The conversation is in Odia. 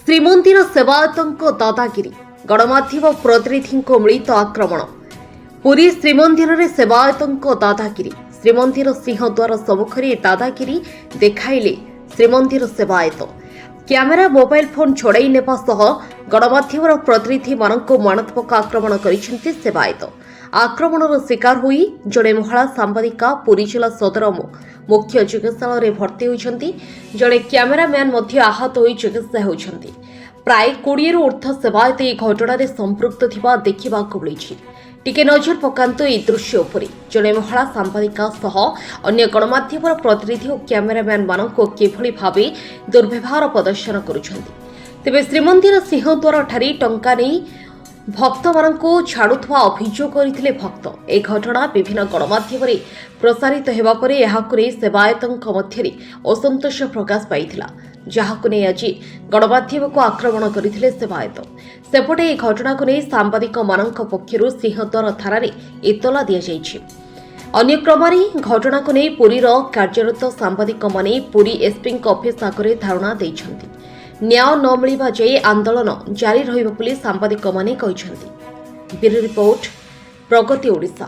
ଶ୍ରୀମନ୍ଦିର ସେବାୟତଙ୍କ ଦାଦାଗିରି, ଗଣମାଧ୍ୟମ ପ୍ରତିନିଧିଙ୍କ ମିଳିତ ଆକ୍ରମଣ। ପୁରୀ ଶ୍ରୀମନ୍ଦିରରେ ସେବାୟତଙ୍କ ଦାଦାଗିରି। ଶ୍ରୀମନ୍ଦିର ସିଂହଦ୍ୱାର ସମ୍ମୁଖରେ ଦାଦାଗିରି ଦେଖାଇଲେ ଶ୍ରୀମନ୍ଦିର ସେବାୟତ। କ୍ୟାମେରା, ମୋବାଇଲ ଫୋନ୍ ଛଡ଼ାଇ ନେବା ସହ ଗଣମାଧ୍ୟମର ପ୍ରତିନିଧିମାନଙ୍କୁ ମାରାତ୍ମକ ଆକ୍ରମଣ କରିଛନ୍ତି ସେବାୟତ। ଆକ୍ରମଣର ଶିକାର ହୋଇ ଜଣେ ମହିଳା ସାମ୍ବାଦିକା ପୁରୀ ଜିଲ୍ଲା ସଦର ମୁଖ୍ୟ ଚିକିତ୍ସାଳୟରେ ଭର୍ତ୍ତି ହୋଇଛନ୍ତି। ଜଣେ କ୍ୟାମେରାମ୍ୟାନ୍ ମଧ୍ୟ ଆହତ ହୋଇ ଚିକିତ୍ସା ହେଉଛନ୍ତି। ପ୍ରାୟ 20ରୁ ଉର୍ଦ୍ଧ୍ୱ ସେବାୟତ ଏହି ଘଟଣାରେ ସମ୍ପୃକ୍ତ ଥିବା ଦେଖିବାକୁ ମିଳିଛି। ଟିକେ ନଜର ପକାନ୍ତୁ ଏହି ଦୃଶ୍ୟ ଉପରେ। ଜଣେ ମହିଳା ସାମ୍ବାଦିକା ସହ ଅନ୍ୟ ଗଣମାଧ୍ୟମର ପ୍ରତିନିଧି ଓ କ୍ୟାମେରାମ୍ୟାନ୍ ମାନଙ୍କୁ କିଭଳି ଭାବେ ଦୁର୍ବ୍ୟବହାର ପ୍ରଦର୍ଶନ କରୁଛନ୍ତି। ତେବେ ଶ୍ରୀମନ୍ଦିର ସିଂହଦ୍ୱାରଠାରେ ଟଙ୍କା ନେଇ ଭକ୍ତମାନଙ୍କୁ ଛାଡୁଥିବା ଅଭିଯୋଗ କରିଥିଲେ ଭକ୍ତ। ଏହି ଘଟଣା ବିଭିନ୍ନ ଗଣମାଧ୍ୟମରେ ପ୍ରସାରିତ ହେବା ପରେ ଏହାକୁ ନେଇ ସେବାୟତଙ୍କ ମଧ୍ୟରେ ଅସନ୍ତୋଷ ପ୍ରକାଶ ପାଇଥିଲା, ଯାହାକୁ ନେଇ ଆଜି ଗଣମାଧ୍ୟମକୁ ଆକ୍ରମଣ କରିଥିଲେ ସେବାୟତ। ସେପଟେ ଏହି ଘଟଣାକୁ ନେଇ ସାମ୍ବାଦିକମାନଙ୍କ ପକ୍ଷରୁ ସିଂହଦ୍ୱାର ଥାନାରେ ଏତଲା ଦିଆଯାଇଛି। ଅନ୍ୟକ୍ରମରେ ଘଟଣାକୁ ନେଇ ପୁରୀର କାର୍ଯ୍ୟରତ ସାମ୍ବାଦିକମାନେ ପୁରୀ ଏସ୍ପିଙ୍କ ଅଫିସ ଆଗରେ ଧାରଣା ଦେଇଛନ୍ତି। ନ୍ୟାୟ ନ ମିଳିବା ଯାଏ ଆନ୍ଦୋଳନ ଜାରି ରହିବ ବୋଲି ସାମ୍ବାଦିକମାନେ କହିଛନ୍ତି। ବ୍ୟୁରୋ ରିପୋର୍ଟ, ପ୍ରଗତି ଓଡ଼ିଶା।